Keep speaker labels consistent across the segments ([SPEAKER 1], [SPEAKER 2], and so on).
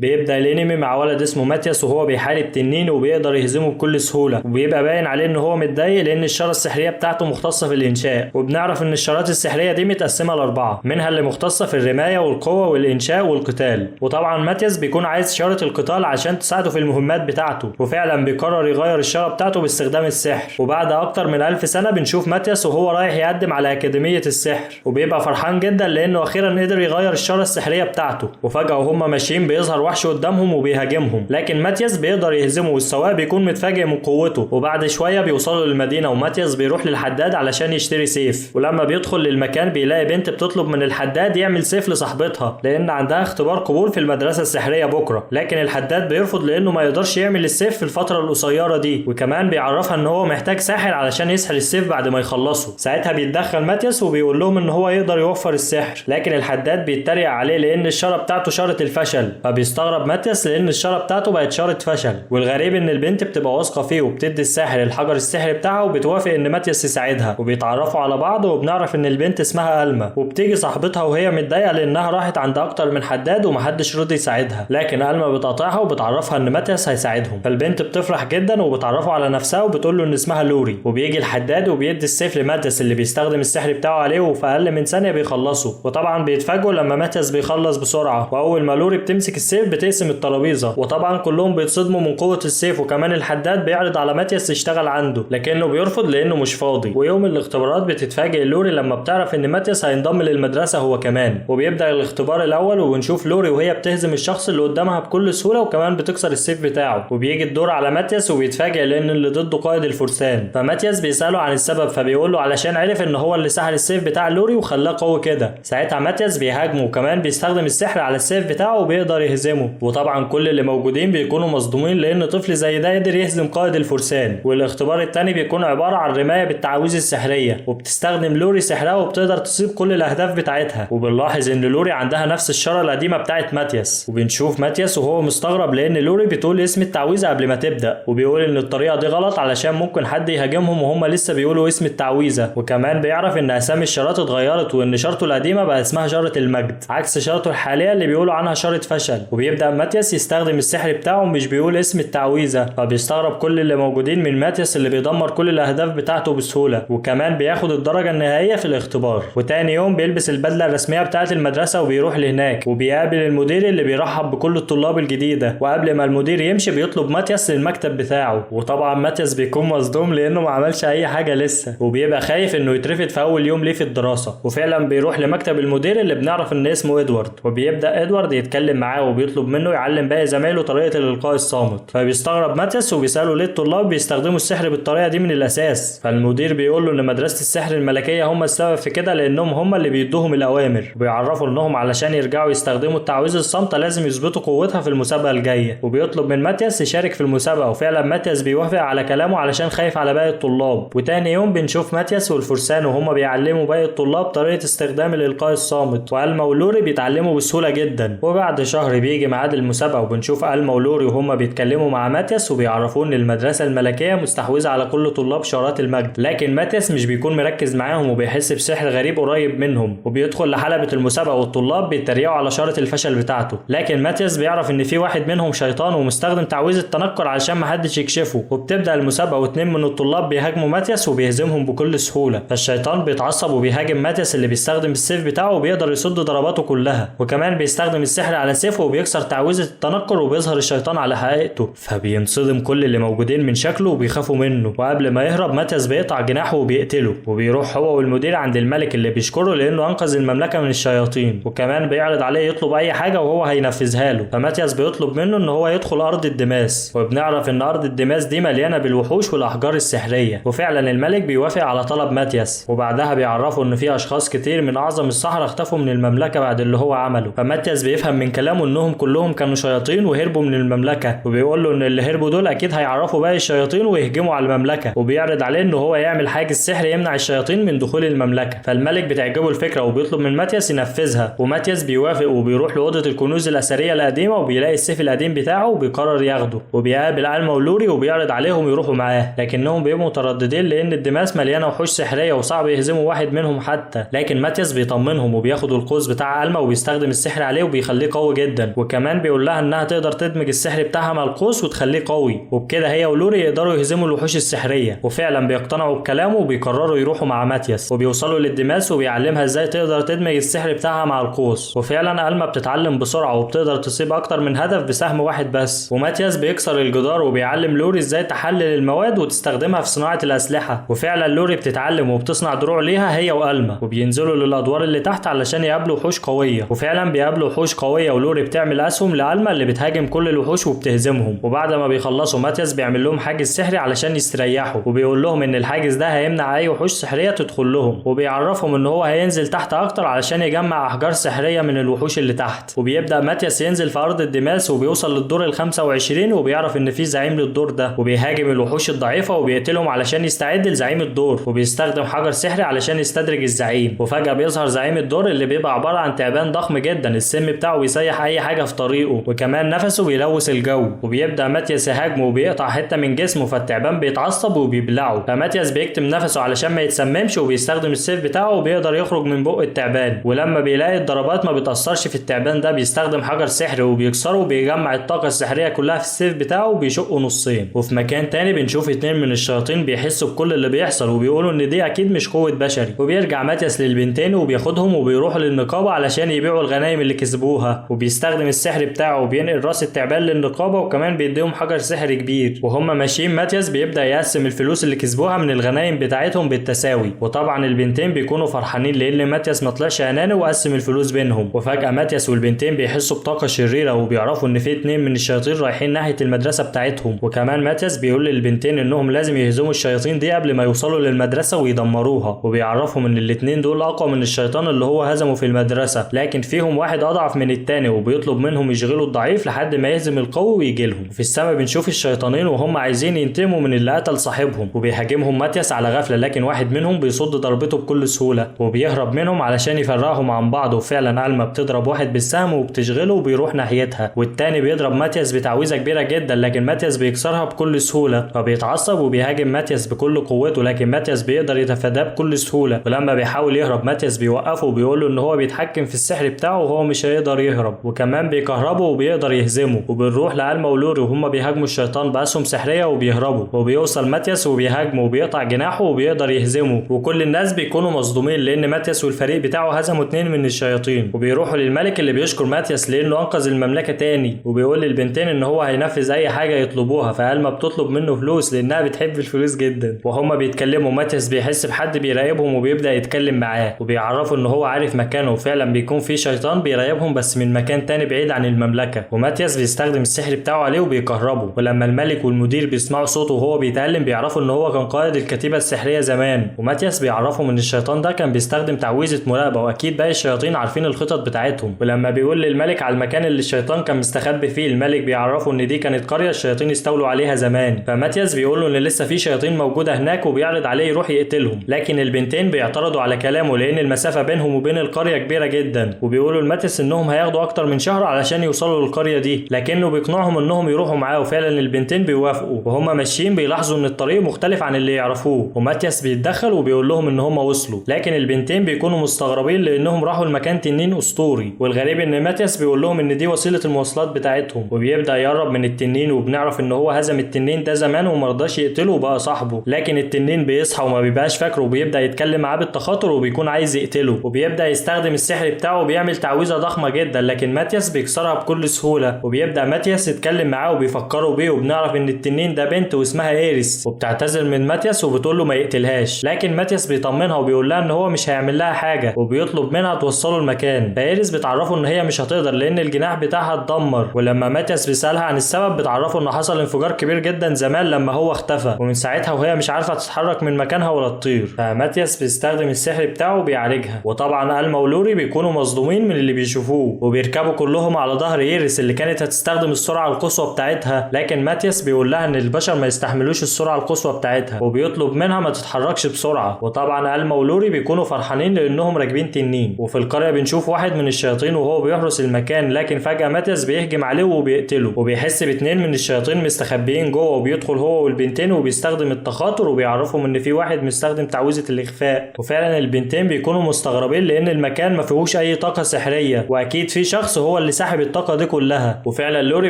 [SPEAKER 1] بيبدأ الانمي مع ولد اسمه ماتياس وهو بيحارب تنين وبيقدر يهزمه بكل سهولة، وبيبقى باين عليه ان هو متضايق لان الشارة السحرية بتاعته مختصة في الانشاء. وبنعرف ان الشارات السحرية دي متقسمة لأربعة، منها اللي مختصة في الرماية والقوة والانشاء والقتال. وطبعا ماتياس بيكون عايز شارة القتال عشان تساعده في المهمات بتاعته، وفعلا بيقرر يغير الشارة بتاعته باستخدام السحر. وبعد اكتر من 1000 سنة بنشوف ماتياس وهو رايح يقدم على أكاديمية السحر، وبيبقى فرحان جدا لانه اخيرا قدر يغير الشارة السحرية بتاعته. وفجأة وهما ماشيين بيظهر وحش قدامهم وبيهاجمهم، لكن ماتياس بيقدر يهزمه والسواق بيكون متفاجئ من قوته. وبعد شوية بيوصلوا للمدينة وماتياس بيروح للحداد علشان يشتري سيف، ولما بيدخل للمكان بيلاقي بنت بتطلب من الحداد يعمل سيف لصاحبتها لان عندها اختبار قبول في المدرسة السحرية بكرة، لكن الحداد بيرفض لانه ما يقدرش يعمل السيف في الفترة القصيرة دي، وكمان بيعرفها ان هو محتاج ساحر علشان يسحر السيف بعد ما يخلصه. ساعتها بيتدخل ماتياس وبيقول لهم ان هو يقدر يوفر السحر، لكن الحداد بيتريق عليه لان الشارة بتاعته شارة الفشل. فبيستغرب ماتياس لان الشارة بتاعته بقت شارة فشل. والغريب ان البنت بتبقى واثقة فيه وبتدي الساحر الحجر السحري بتاعها وبتوافق ان ماتياس يساعدها، وبيتعرفوا على بعض. وبنعرف ان البنت اسمها ألما، وبتيجي صاحبتها وهي متضايقة لانها راحت عند اكتر من حداد ومحدش رضي يساعدها، لكن ألما بتقاطعها وبتعرفها ان ماتياس هيساعدهم. فالبنت بتفرح جدا وبتعرفه على نفسها وبتقول له ان اسمها لوري. وبيجي الحداد وبيدي السيف لماتياس اللي بيستخدم السحر بتاعه عليه، وفي اقل من ثانية بيخلصه. وطبعا بيتفاجئوا لما ماتياس بيخلص بسرعة، واول ما لوري بتمسك السيف بتقسم الترابيزة، وطبعا كلهم بيتصدموا من قوة السيف. وكمان الحداد بيعرض على ماتياس يشتغل عنده لكنه بيرفض لانه مش فاضي. ويوم الاختبارات بتتفاجئ لوري لما بتعرف ان ماتياس هينضم للمدرسة هو كمان، وبيبدا الاختبار الاول وبنشوف لوري وهي بتهزم الشخص اللي قدامها بكل سهولة وكمان بتكسر السيف بتاعه. وبيجي الدور على ماتياس وبيتفاجئ لان اللي ضده قائد الفرسان، فماتياس بيساله عن السبب فبيقول له علشان عرف ان هو اللي سحر السيف بتاع لوري وخلاه قوي كده. ساعتها ماتياس بيهاجمه وكمان بيستخدم السحر على السيف بتاعه وبيقدر يهزمه. وطبعا كل اللي موجودين بيكونوا مصدومين لان طفل زي ده قدر يهزم قائد الفرسان. والاختبار التاني بيكون عبارة عن رماية بالتعاويذ السحرية، وبتستخدم لوري سحرها وبتقدر تصيب كل الاهداف بتاعتها. وبنلاحظ ان لوري عندها نفس الشارة القديمة بتاعت ماتياس، وبنشوف ماتياس وهو مستغرب لان لوري بتقول اسم التعويذة قبل ما تبدأ، وبيقول ان الطريقة دي غلط علشان ممكن حد يهاجمهم وهم لسه بيقولوا اسم التعويذة. وكمان بيعرف ان اسامي الشارات اتغيرت وان شارته القديمة بقى اسمها شارة المجد عكس شارته الحالية اللي بيقولوا عنها شارة فشل. وبيبدأ ماتياس يستخدم السحر بتاعه مش بيقول اسم التعويذة، فبيستغرب كل اللي موجودين من ماتياس اللي بيدمر كل الاهداف بتاعته بسهولة، وكمان بياخد الدرجة النهائية في الاختبار. وتاني يوم بيلبس البدلة الرسمية بتاعة المدرسة وبيروح لهناك وبيقابل المدير اللي بيرحب بكل الطلاب الجديدة. وقبل ما المدير يمشي بيطلب ماتياس للمكتب بتاعه، وطبعا ماتياس بيكون مصدوم لانه ما عملش اي حاجة لسه، وبيبقى خايف انه يترفد في اول يوم ليه في الدراسة. وفعلا بيروح لمكتب المدير اللي بنعرف ان اسمه ادوارد، وبيبدأ ادوارد يتكلم معاه وبيطلب منه يعلم باقي زمايله طريقة الإلقاء الصامت. فبيستغرب ماتياس وبيسأله ليه الطلاب بيستخدموا السحر بالطريقة دي من الأساس. فالمدير بيقول له إن مدرسة السحر الملكية هم السبب في كده لأنهم هم اللي بيدوهم الأوامر، وبيعرفوا إنهم علشان يرجعوا يستخدموا التعويذة الصامتة لازم يثبتوا قوتها في المسابقة الجاية. وبيطلب من ماتياس يشارك في المسابقة، وفعلا ماتياس بيوافق على كلامه علشان خايف على باقي الطلاب. وتاني يوم بنشوف ماتياس والفرسان وهم بيعلموا باقي الطلاب طريقة استخدام الإلقاء الصامت، وألما ولوري بيتعلموا بسهولة جدا. وبعد شهر بيجي ميعاد المسابقة، وبنشوف ألما ولوري وهما بيتكلموا مع ماتياس وبيعرفوه ان المدرسة الملكية مستحوذة على كل طلاب شارات المجد، لكن ماتياس مش بيكون مركز معاهم وبيحس بسحر غريب قريب منهم، وبيدخل لحلبة المسابقة والطلاب بيتريقوا على شارة الفشل بتاعته. لكن ماتياس بيعرف ان في واحد منهم شيطان ومستخدم تعويذة التنكر علشان محدش يكشفه. وبتبدأ المسابقة واتنين من الطلاب بيهاجموا ماتياس وبيهزمهم بكل سهولة، فالشيطان بيتعصب وبيهاجم ماتياس اللي بيستخدم السيف بتاعه وبيقدر يصد ضرباته كلها، وكمان بيستخدم السحر على سيفه وبيكسر تعويذة التنكر وبيظهر الشيطان على حقيقته. فبينصدم كل اللي موجودين من شكله وبيخافوا منه. وقبل ما يهرب ماتياس بيقطع جناحه وبيقتله، وبيروح هو والمدير عند الملك اللي بيشكره لانه انقذ المملكة من الشياطين، وكمان بيعرض عليه يطلب اي حاجة وهو هينفذها له. فماتياس بيطلب منه ان هو يدخل ارض الدماس، وبنعرف ان ارض الدماس دي مليانة بالوحوش والاحجار السحرية، وفعلا الملك بيوافق على طلب ماتياس. وبعدها بيعرفوا ان في اشخاص كتير من اعظم السحرة اختفوا من المملكة بعد اللي هو عمله. فماتياس بيفهم من كلامه انهم كلهم كانوا شياطين وهربوا من المملكة، وبيقول له ان اللي هربوا دول اكيد هيعرفوا باقي الشياطين ويهجموا على المملكة، وبيعرض عليه ان هو يعمل حاجز سحري يمنع الشياطين من دخول المملكة. فالملك بتعجبه الفكرة وبيطلب من ماتياس ينفذها، وماتياس بيوافق وبيروح لأوضة الكنوز الأثرية القديمة وبيلاقي السيف القديم بتاعه وبيقرر ياخده. وبيقابل ألما ولوري وبيعرض عليهم يروحوا معاه، لكنهم بيبقوا مترددين لأن الدماس مليانة وحوش سحرية وصعب يهزموا واحد منهم حتى. لكن ماتياس بيطمنهم وبياخد القوس بتاع ألما وبيستخدم السحر عليه وبيخليه قوي جدا، وكمان وكمان بيقول لها انها تقدر تدمج السحر بتاعها مع القوس وتخليه قوي، وبكده هي ولوري يقدروا يهزموا الوحوش السحريه. وفعلا بيقتنعوا بكلامه وبيقرروا يروحوا مع ماتياس، وبيوصلوا للديماس وبيعلمها ازاي تقدر تدمج السحر بتاعها مع القوس. وفعلا ألما بتتعلم بسرعة وبتقدر تصيب اكتر من هدف بسهم واحد بس. وماتياس بيكسر الجدار وبيعلم لوري ازاي تحلل المواد وتستخدمها في صناعة الاسلحة. وفعلا لوري بتتعلم وبتصنع دروع ليها هي وألما، وبينزلوا للادوار اللي تحت علشان يقابلوا وحوش قوية. وفعلا بيقابلوا وحوش قوية، ولوري بتعمل اسهم لألما اللي بتهاجم كل الوحوش وبتهزمهم. وبعد ما بيخلصوا ماتياس بيعمل لهم حاجز سحري علشان يستريحوا، وبيقول لهم ان الحاجز ده هيمنع اي وحوش سحريه تدخل لهم، وبيعرفهم ان هو هينزل تحت اكتر علشان يجمع احجار سحريه من الوحوش اللي تحت. وبيبدا ماتياس ينزل في ارض الديماس وبيوصل للدور ال 25، وبيعرف ان في زعيم للدور ده، وبيهاجم الوحوش الضعيفة وبيقتلهم علشان يستعد لزعيم الدور، وبيستخدم حجر سحري علشان يستدرج الزعيم. وفجاة بيظهر زعيم الدور اللي بيبقى عبارة عن تعبان ضخم جدا، السم بتاعه بيسيح اي حاجة في طريقه، وكمان نفسه بيلوث الجو. وبيبدا ماتياس يهاجمه وبيقطع حتة من جسمه، فالتعبان بيتعصب وبيبلعه، فماتياس بيكتم نفسه علشان ما يتسممش، وبيستخدم السيف بتاعه وبيقدر يخرج من بق التعبان. ولما بيلاقي الضربات ما بتأثرش في التعبان ده بيستخدم حجر سحري وبيكسره، وبيجمع الطاقة السحرية كلها في السيف بتاعه وبيشقه نصين. وفي مكان تاني بنشوف اتنين من الشياطين بيحسوا بكل اللي بيحصل وبيقولوا ان دي اكيد مش قوة بشري. وبيرجع ماتياس للبنتين وبياخدهم وبيروحوا للنقابة علشان يبيعوا الغنايم اللي كسبوها، وبيستخدم السحر بتاعه وبينقل راس التعبان للنقابة، وكمان بيديهم حجر سحري كبير. وهم ماشيين ماتياس بيبدأ يقسم الفلوس اللي كسبوها من الغنايم بتاعتهم بالتساوي، وطبعا البنتين بيكونوا فرحانين لان ماتياس ما طلعش اناني وقسم الفلوس بينهم. وفجأة ماتياس والبنتين بيحسوا بطاقة شريرة وبيعرفوا ان في اتنين من الشياطين رايحين ناحية المدرسة بتاعتهم. وكمان ماتياس بيقول للبنتين انهم لازم يهزموا الشياطين دي قبل ما يوصلوا للمدرسة ويدمروها، وبيعرفهم ان الاتنين دول اقوى من الشيطان اللي هو هزمه في المدرسة، لكن فيهم واحد اضعف من التاني، وبيطلب منهم يشغلوا الضعيف لحد ما يهزم القوي ويجي لهم. وفي السماء بنشوف الشيطانين وهم عايزين ينتقموا من اللي قتل صاحبهم، وبيهاجمهم ماتياس على غفلة، لكن واحد منهم بيصد ضربته بكل سهولة وبيهرب منهم علشان يفرقهم عن بعض. وفعلا ألما بتضرب واحد بالسهم وبتشغله وبيروح ناحيتها، والتاني بيضرب ماتياس بتعويذة كبيرة جدا، لكن ماتياس بيكسرها بكل سهولة، فبيتعصب وبيهاجم ماتياس بكل قوته، لكن ماتياس بيقدر يتفاداه بكل سهولة. ولما بيحاول يهرب ماتياس بيوقفه وبيقول له ان هو بيتحكم في السحر بتاعه وهو مش هيقدر يهرب، وكمان بيكهربه وبيقدر يهزمه. وبنروح لألما ولوري وهم بيهاجموا الشيطان بأسهم سحرية وبيهربوا، وبيوصل ماتياس وبيهاجمه وبيقطع جناحه وبيقدر يهزمه، وكل الناس بيكونوا مصدومين لان ماتياس والفريق بتاعه هزموا اتنين من الشياطين. وبيروحوا للملك اللي بيشكر ماتياس لانه انقذ المملكة تاني، وبيقول للبنتين ان هو هينفذ اي حاجة يطلبوها، فألما بتطلب منه فلوس لانها بتحب الفلوس جدا. وهما بيتكلموا ماتياس بيحس بحد بيراقبهم وبيبدأ يتكلم معاه، وبيعرفوا ان هو عارف مكانه، وفعلا بيكون في شيطان بيراقبهم بس من مكان تاني بعيد عن المملكة. وماتياس بيستخدم السحر بتاعه عليه وبيكهربه، ولما الملك والمدير بيسمعوا صوته وهو بيتألم بيعرفوا ان هو كان قائد الكتيبة السحرية زمان. وماتياس بيعرفهم ان الشيطان ده كان بيستخدم تعويذة مراقبة، واكيد باقي الشياطين عارفين الخطط بتاعتهم. ولما بيقول للملك على المكان اللي الشيطان كان مستخبي فيه، الملك بيعرفه ان دي كانت قرية الشياطين استولوا عليها زمان، فماتياس بيقول له ان لسه في شياطين موجودة هناك وبيعرض عليه يروح يقتلهم، لكن البنتين بيعترضوا على كلامه لان المسافة بينهم وبين القرية كبيرة جدا، وبيقولوا لماتياس انهم هياخدوا اكتر من شهر علشان يوصلوا للقرية دي، لكنه بيقنعهم انهم يروحوا معاه، وفعلا البنتين بيوافقوا. وهما ماشيين بيلاحظوا ان الطريق مختلف عن اللي يعرفوه، وماتياس بيتدخل وبيقول لهم ان هما وصلوا، لكن البنتين بيكونوا مستغربين لانهم راحوا لمكان تنين اسطوري. والغريب ان ماتياس بيقول لهم ان دي وسيلة المواصلات بتاعتهم، وبيبدا يقرب من التنين، وبنعرف ان هو هزم التنين ده زمان ومرضاش يقتله وبقى صاحبه، لكن التنين بيصحى وما بيبقاش فاكره وبيبدا يتكلم معاه بالتخاطر وبيكون عايز يقتله، وبيبدا يستخدم السحر بتاعه وبيعمل تعويذه ضخمة جدا، لكن ماتياس بيكسرها بكل سهولة. وبيبدا ماتياس يتكلم معاه وبيفكروا بيه، وبنعرف ان التنين ده بنت واسمها ايريس، وبتعتذر من ماتياس وبتقول له ما يقتلهاش، لكن ماتياس بيطمنها وبيقول لها ان هو مش هيعمل لها حاجة، وبيطلب منها توصله المكان. فايريس بتعرفه ان هي مش هتقدر لان الجناح بتاعها اتدمر، ولما ماتياس بيسالها عن السبب بتعرفه ان حصل انفجار كبير جدا زمان لما هو اختفى، ومن ساعتها وهي مش عارفه تتحرك من مكانها ولا تطير. فماتياس بيستخدم السحر بتاعه وبيعالجها، وطبعا ألما ولوري بيكونوا مصدومين من اللي بيشوفوه، وبيركبوا كلهم على ظهر ايريس اللي كانت هتستخدم السرعة القصوى بتاعتها، لكن ماتياس بيقول لها ان البشر ما يستحملوش السرعة القصوى بتاعتها، وبيطلب منها ما تتحركش بسرعة. وطبعا ألما ولوري بيكونوا فرحانين لانهم راكبين تنين. وفي القرية بنشوف واحد من الشياطين وهو بيحرس المكان، لكن فجاة ماتياس بيهجم عليه وبيقتله، وبيحس باتنين من الشياطين مستخبيين جوه، وبيدخل هو والبنتين وبيستخدم التخاطر وبيعرفهم ان في واحد مستخدم تعويذه الاخفاء. وفعلا البنتين بيكونوا مستغربين لان المكان ما فيهوش اي طاقة سحريه، واكيد في شخص هو اللي اللي ساحب الطاقة دي كلها. وفعلا لوري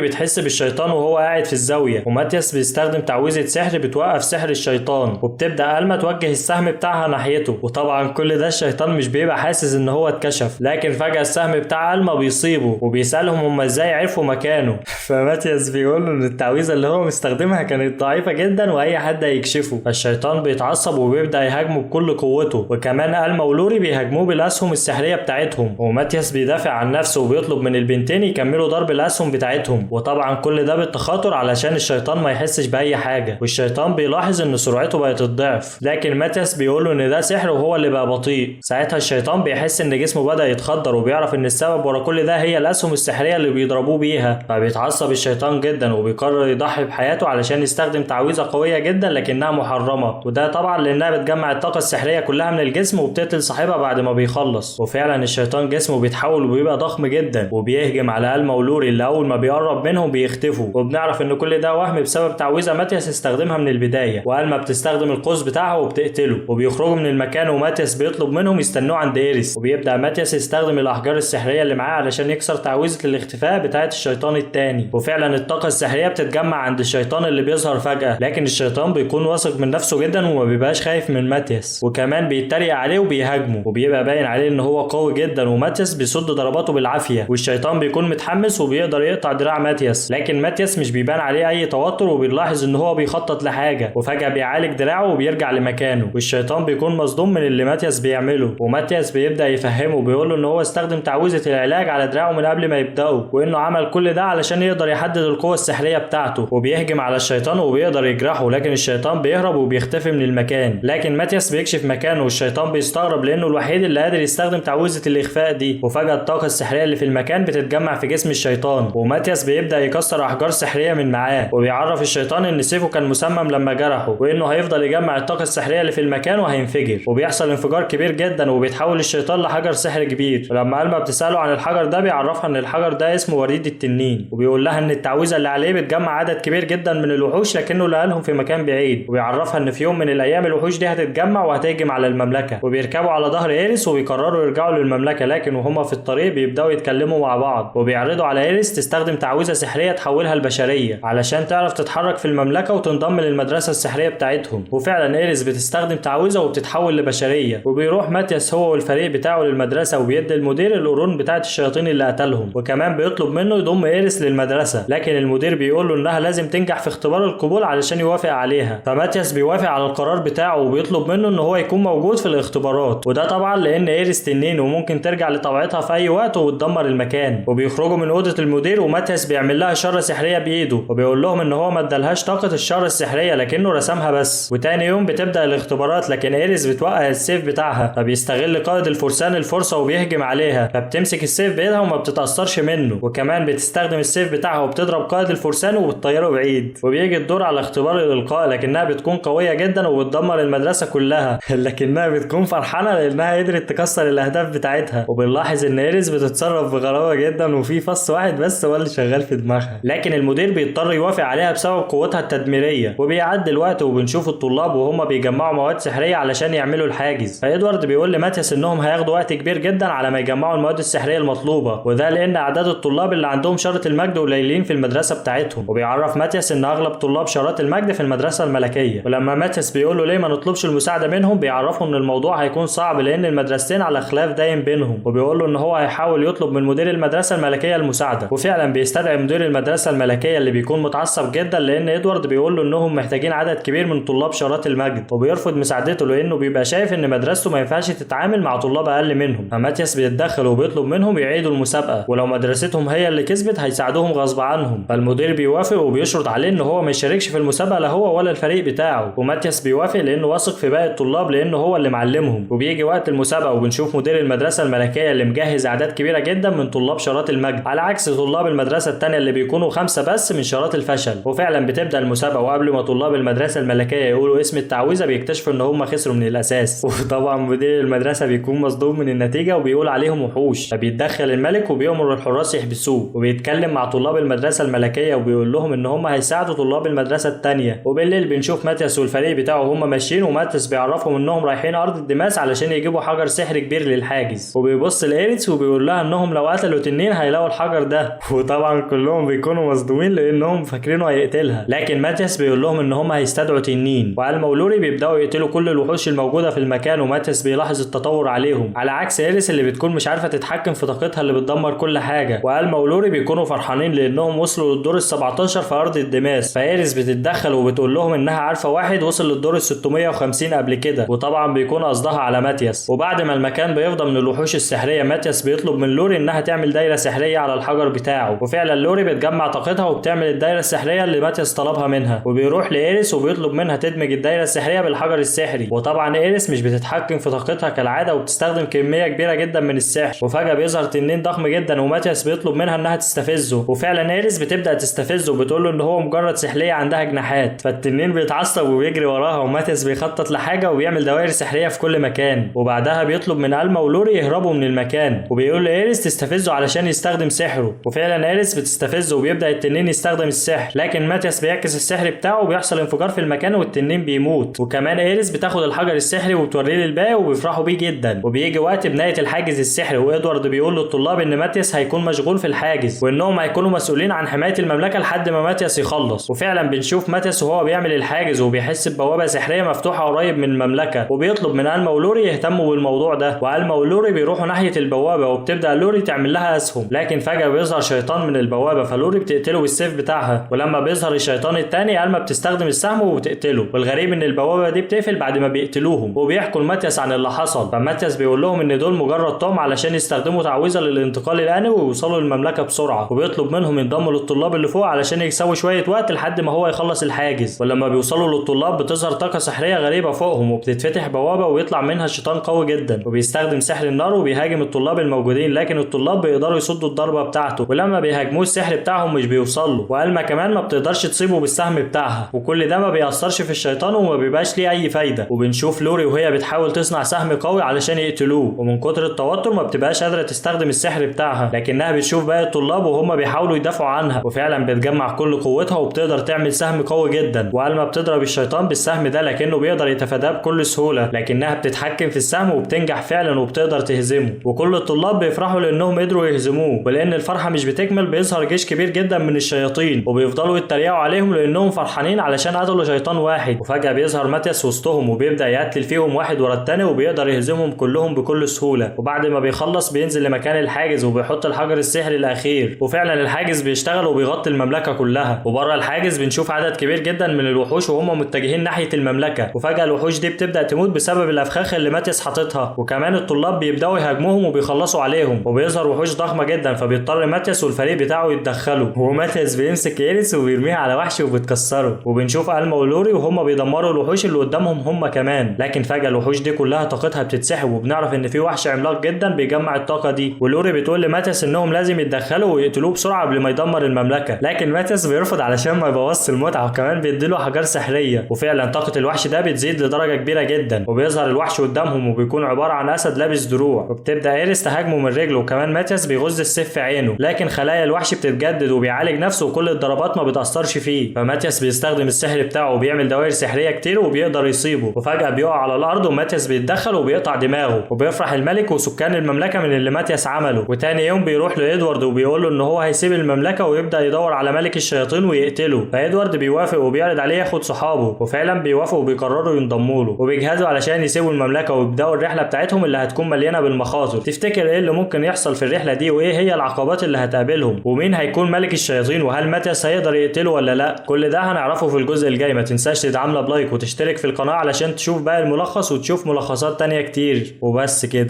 [SPEAKER 1] بتحس بالشيطان وهو قاعد في الزاوية، وماتياس بيستخدم تعويذه سحر بتوقف سحر الشيطان، وبتبدا ألما توجه السهم بتاعها ناحيته. وطبعا كل ده الشيطان مش بيبقى حاسس ان هو اتكشف، لكن فجاة السهم بتاع ألما بيصيبه وبيسالهم هم ازاي عرفوا مكانه. فماتياس بيقول له ان التعويذه اللي هو مستخدمها كانت ضعيفة جدا واي حد هيكشفه. فالشيطان بيتعصب وبيبدا يهاجمه بكل قوته، وكمان ألما ولوري بيهاجموه بالاسهم السحريه بتاعتهم، وماتياس بيدافع عن نفسه وبيطلب من البنتين يكملوا ضرب الاسهم بتاعتهم. وطبعا كل ده بالتخاطر علشان الشيطان ما يحسش باي حاجة. والشيطان بيلاحظ ان سرعته بقت الضعف، لكن ماتياس بيقول له ان ده سحر وهو اللي بقى بطيء. ساعتها الشيطان بيحس ان جسمه بدا يتخدر، وبيعرف ان السبب ورا كل ده هي الاسهم السحريه اللي بيضربوه بيها. فبيتعصب الشيطان جدا وبيقرر يضحي بحياته علشان يستخدم تعويذه قوية جدا لكنها محرمة، وده طبعا لانها بتجمع الطاقة السحريه كلها من الجسم وبتقتل صاحبها بعد ما بيخلص. وفعلا الشيطان جسمه بيتحول وبيبقى ضخم جدا، وبيهجم على ألما ولوري اللي اول ما بيقرب منهم بيختفوا. وبنعرف ان كل ده وهم بسبب تعويذه ماتياس استخدمها من البداية، وألما بتستخدم القوس بتاعها وبتقتله. وبيخرجوا من المكان، وماتياس بيطلب منهم يستنوه عند إيريس. وبيبدا ماتياس يستخدم الاحجار السحريه اللي معاه علشان يكسر تعويذه الاختفاء بتاعه الشيطان التاني. وفعلا الطاقة السحريه بتتجمع عند الشيطان اللي بيظهر فجاة، لكن الشيطان بيكون واثق من نفسه جدا وما بيبقاش خايف من ماتياس، وكمان بيتريق عليه وبيهاجمه، وبيبقى باين عليه ان هو قوي جدا. وماتياس بيصد ضرباته بالعافية، والشيطان بيكون متحمس وبيقدر يقطع دراع ماتياس، لكن ماتياس مش بيبان عليه اي توتر، وبيلاحظ ان هو بيخطط لحاجة، وفجاة بيعالج دراعه وبيرجع لمكانه. والشيطان بيكون مصدوم من اللي ماتياس بيعمله، وماتياس بيبدا يفهمه وبيقول له ان هو استخدم تعويذه العلاج على دراعه من قبل ما يبداه، وانه عمل كل ده علشان يقدر يحدد القوة السحريه بتاعته. وبيهجم على الشيطان وبيقدر يجرحه، لكن الشيطان بيهرب وبيختفي من المكان. لكن ماتياس بيكشف مكانه، والشيطان بيستغرب لانه الوحيد اللي قادر يستخدم تعويذه الاخفاء دي. وفجاة الطاقة السحريه اللي في المكان بتتجمع في جسم الشيطان، وماتياس بيبدا يكسر احجار سحريه من معاه، وبيعرف الشيطان ان سيفه كان مسمم لما جرحه، وانه هيفضل يجمع الطاقة السحريه اللي في المكان وهينفجر. وبيحصل انفجار كبير جدا، وبيتحول الشيطان لحجر سحر كبير. ولما ألما بتساله عن الحجر ده بيعرفها ان الحجر ده اسمه وريد التنين، وبيقول لها ان التعويذه اللي عليه بتجمع عدد كبير جدا من الوحوش، لكنه لقالهم في مكان بعيد. وبيعرفها ان في يوم من الايام الوحوش دي هتتجمع وهتهجم على المملكة. وبيركبوا على ظهر إيريس وبيقرروا يرجعوا للمملكة، لكن وهما في الطريق بيبداوا يتكلموا مع بعض، وبيعرضوا على إيريس تستخدم تعويذه سحريه تحولها لبشريه علشان تعرف تتحرك في المملكة وتنضم للمدرسة السحريه بتاعتهم. وفعلا إيريس بتستخدم تعويذه وبتتحول لبشريه. وبيروح ماتياس هو والفريق بتاعه للمدرسة، وبيدي المدير القرون بتاعه الشياطين اللي قتلهم، وكمان بيطلب منه يضم إيريس للمدرسة، لكن المدير بيقول له انها لازم تنجح في اختبار القبول علشان يوافق عليها. فماتياس بيوافق على القرار بتاعه، وبيطلب منه ان هو يكون موجود في الاختبارات، وده طبعا لان إيريس تنين وممكن ترجع لطبيعتها في اي وقت وتدمر المكان. وبيخرجوا من اوضة المدير، وماتياس بيعمل لها شارة سحريه بايده، وبيقول لهم ان هو ما ادالهاش طاقة الشارة السحريه لكنه رسمها بس. وتاني يوم بتبدا الاختبارات، لكن إيريس بتوقع السيف بتاعها، فبيستغل قائد الفرسان الفرصة وبيهجم عليها، فبتمسك السيف بايدها وما بتتاثرش منه، وكمان بتستخدم السيف بتاعها وبتضرب قائد الفرسان وبتطيره بعيد. وبيجي الدور على اختبار الالقاء، لكنها بتكون قوية جدا وبتدمر المدرسة كلها، لكنها بتكون فرحانة لانها قدرت تكسر الاهداف بتاعتها. وبنلاحظ ان إيريس بتتصرف بغرابة جدا، وفي فص واحد بس هو اللي شغال في دماغها، لكن المدير بيضطر يوافق عليها بسبب قوتها التدميرية. وبيعدي الوقت وبنشوف الطلاب وهم بيجمعوا مواد سحريه علشان يعملوا الحاجز. فإدوارد بيقول لماتياس انهم هياخدوا وقت كبير جدا على ما يجمعوا المواد السحريه المطلوبة، وده لان اعداد الطلاب اللي عندهم شارة المجد قليلين في المدرسة بتاعتهم. وبيعرف ماتياس ان اغلب طلاب شارات المجد في المدرسة الملكية. ولما ماتياس بيقول له ليه ما نطلبش المساعدة منهم، بيعرفه ان الموضوع هيكون صعب لان المدرستين على خلاف دايم بينهم، وبيقول له ان هو هيحاول يطلب من مدير المدرسة الملكية المساعدة. وفعلا بيستدعي مدير المدرسة الملكية اللي بيكون متعصب جدا لان ادوارد بيقول له انهم محتاجين عدد كبير من طلاب شارات المجد، وبيرفض مساعدته لانه بيبقى شايف ان مدرسته ما ينفعش تتعامل مع طلاب اقل منهم. فماتياس بيتدخل وبيطلب منهم يعيدوا المسابقة، ولو مدرستهم هي اللي كسبت هيساعدوهم غصب عنهم. فالمدير بيوافق وبيشرط عليه ان هو ما يشاركش في المسابقة لا هو ولا الفريق بتاعه. وماتياس بيوافق لانه واثق في باقي الطلاب لانه هو اللي معلمهم. وبيجي وقت المسابقة وبنشوف مدير المدرسة الملكية اللي مجهز اعداد كبيرة جدا من طلاب شارات المجد، على عكس طلاب المدرسة الثانية اللي بيكونوا 5 بس من شارات الفشل. وفعلا بتبدا المسابقة، وقبل ما طلاب المدرسة الملكية يقولوا اسم التعويذه بيكتشفوا ان هم خسروا من الاساس. وطبعا مدير المدرسة بيكون مصدوم من النتيجة وبيقول عليهم وحوش، فبيتدخل الملك وبيأمر الحراس يحبسوه. وبيتكلم مع طلاب المدرسة الملكية وبيقول لهم ان هم هيساعدوا طلاب المدرسة الثانية. وبالليل بنشوف ماتياس والفريق بتاعه هم ماشيين، وماتياس بيعرفهم انهم رايحين ارض الدماس علشان يجيبوا حجر سحر كبير للحاجز. وبيبص لايريس وبيقول لها انهم لو قتلوا تنين التنين هيلاقوا الحجر ده، وطبعا كلهم بيكونوا مصدومين لانهم فاكرينه هيقتلها، لكن ماتياس بيقول لهم ان هم هيستدعوا تنين. والما ولوري بيبداوا يقتلوا كل الوحوش الموجودة في المكان، وماتياس بيلاحظ التطور عليهم، على عكس إيريس اللي بتكون مش عارفه تتحكم في طاقتها اللي بتدمر كل حاجة. والما ولوري بيكونوا فرحانين لانهم وصلوا للدور ال17 في ارض الدماس، فإيريس بتتدخل وبتقول لهم انها عارفه واحد وصل للدور ال650 قبل كده، وطبعا بيكون قصدها على ماتياس. وبعد ما المكان بيفضى من الوحوش السحريه، ماتياس بيطلب من لوري انها تعمل دايرة سحريه على الحجر بتاعه، وفعلا لوري بتجمع طاقتها وبتعمل الدايرة السحريه اللي ماتياس طلبها منها، وبيروح لايريس وبيطلب منها تدمج الدايرة السحريه بالحجر السحري. وطبعا ايريس مش بتتحكم في طاقتها كالعادة وبتستخدم كمية كبيرة جدا من السحر، وفجاة بيظهر تنين ضخم جدا، وماتياس بيطلب منها انها تستفزه، وفعلا ايريس بتبدا تستفزه وبتقول له ان هو مجرد سحليه عندها جناحات، فالتنين بيتعصب وبيجري وراها، وماتياس بيخطط لحاجة وبيعمل دوائر سحريه في كل مكان. وبعدها بيطلب من الما ولوري يهربوا من المكان، وبيقول لايريس تستفزه علشان يستخدم سحره، وفعلا ايريس بتستفزه وبيبدا التنين يستخدم السحر، لكن ماتياس بيعكس السحر بتاعه وبيحصل انفجار في المكان والتنين بيموت. وكمان ايريس بتاخد الحجر السحري وبتوريه للباقي وبيفرحوا بيه جدا. وبيجي وقت بناية الحاجز السحري، وادوارد بيقول للطلاب ان ماتياس هيكون مشغول في الحاجز وانهم هيكونوا مسؤولين عن حماية المملكة لحد ما ماتياس يخلص. وفعلا بنشوف ماتياس وهو بيعمل الحاجز وبيحس ببوابه سحريه مفتوحة قريب من المملكة، وبيطلب من الما ولوري يهتموا بالموضوع ده. والما ولوري بيروحوا ناحية البوابة، وبتبدا لوري تعمل لها اسهم، لكن فجاة بيظهر شيطان من البوابة، فلوري بتقتله بالسيف بتاعها. ولما بيظهر الشيطان الثاني الما بتستخدم السهم وبتقتله. والغريب ان البوابة دي بتقفل بعد ما بيقتلوهم، وبيحكوا لماتياس عن اللي حصل، فماتياس بيقول لهم ان دول مجرد طعم علشان يستخدموا تعويذه للانتقال الاني ويوصلوا للمملكة بسرعة، وبيطلب منهم ينضموا للطلاب اللي فوق علشان يكسبوا شوية وقت لحد ما هو يخلص الحاجز. ولما بيوصلوا للطلاب بتظهر طاقة سحريه غريبة فوقهم، وبتتفتح بوابه ويطلع منها شيطان قوي جدا، وبيستخدم سحر النار وبيهاجم الطلاب الموجودين، لكن الطلاب بيقدروا يصدوا الضربة بتاعته، ولما بيهاجموه السحر بتاعهم مش بيوصل له، والما كمان ما بتقدرش تصيبه بالسهم بتاعها، وكل ده ما بيأثرش في الشيطان وما بيبقاش ليه اي فايده. وبنشوف لوري وهي بتحاول تصنع سهم قوي علشان يقتلوه، ومن كتر التوتر ما بتبقاش قادرة تستخدم السحر بتاعها، لكنها بتشوف باقي الطلاب وهم بيحاولوا يدافعوا عنها، وفعلا بتجمع كل قوتها وبتقدر تعمل سهم قوي جدا. والما بتضرب الشيطان بالسهم ده لكنه بيقدر يتفاداه بكل سهولة، لكنها بتتحكم في السهم وبتنجح فعلا وبتقدر تهزمه. وكل الطلاب بيفرحوا لانهم قدروا يهزموه، ولان الفرحة مش بتكمل بيظهر جيش كبير جدا من الشياطين، وبيفضلوا يتريقوا عليهم لانهم فرحانين علشان قتلوا شيطان واحد. وفجاة بيظهر ماتياس وسطهم وبيبدا يقتل فيهم واحد ورا التاني، وبيقدر يهزمهم كلهم بكل سهولة. وبعد ما بيخلص بينزل لمكان الحاجز وبيحط الحجر السحري الاخير، وفعلا الحاجز بيشتغل وبيغطي المملكة كلها. وبره الحاجز بنشوف عدد كبير جدا من الوحوش وهم متجهين ناحية المملكة، وفجاة الوحوش دي بتبدا تموت بسبب الافخاخ اللي ماتياس حاططها، وكمان الطلاب بيبداوا يهاجموهم وبيخلصوا عليهم، وبيظهر وحوش ضخمة جدا، فبيضطر ماتياس والفريق بتاعه يتدخلوا. وماتياس بيمسك ايريس وبيرميها على وحش وبتكسره، وبنشوف الما ولوري وهم بيدمروا الوحوش اللي قدامهم هم كمان، لكن فجاة الوحوش دي كلها طاقتها بتتسحب، وبنعرف ان في وحش عملاق جدا بيجمع الطاقة دي. ولوري بتقول لماتياس انهم لازم يتدخلوا ويقتلوه بسرعة قبل ما يدمر المملكة، لكن ماتياس بيرفض علشان ما يبوظش المتعة، وكمان بيديله احجار سحريه. وفعلا طاقة الوحش ده بتزيد لدرجة كبيرة جدا، وبيظهر الوحش قدامهم وبيكون عبارة عن اسد لابس دروع، وبتبدا ايريس تهاجمه من رجله، وكمان ماتياس بيغز السيف في عينه، لكن خلايا الوحش بتتجدد وبيعالج نفسه وكل الضربات ما بتاثرش فيه. فماتياس بيستخدم السحر بتاعه وبيعمل دوائر سحريه كتير وبيقدر يصيبه، وفجاة بيقع على الارض وماتياس بيتدخل وبيقطع دماغه، وبيفرح الملك وسكان المملكة من اللي ماتياس عمله. وتاني يوم بيروح لادوارد وبيقول له ان هو هيسيب المملكة ويبدا يدور على ملك الشياطين ويقتله، فادوارد بيوافق وبيعرض عليه ياخد صحابه، وفعلا بيوافقوا وبيقرروا ينضموا له، وبيجهزوا علشان يسيبوا المملكة ويبداوا الرحلة بتاعتهم اللي هتكون مليانة بالمخاطر. تفتكر ايه اللي ممكن يحصل في الرحلة دي، وايه هي العقبات اللي هتقابلهم، ومين هيكون ملك الشياطين، وهل ماتياس هيقدر يقتله ولا لا؟ كل ده هنعرفه في الجزء الجاي. ما تنساش تدعمنا ب like وتشترك في القناة علشان تشوف باقي الملخص وتشوف ملخصات تانية كتير. وبس كده.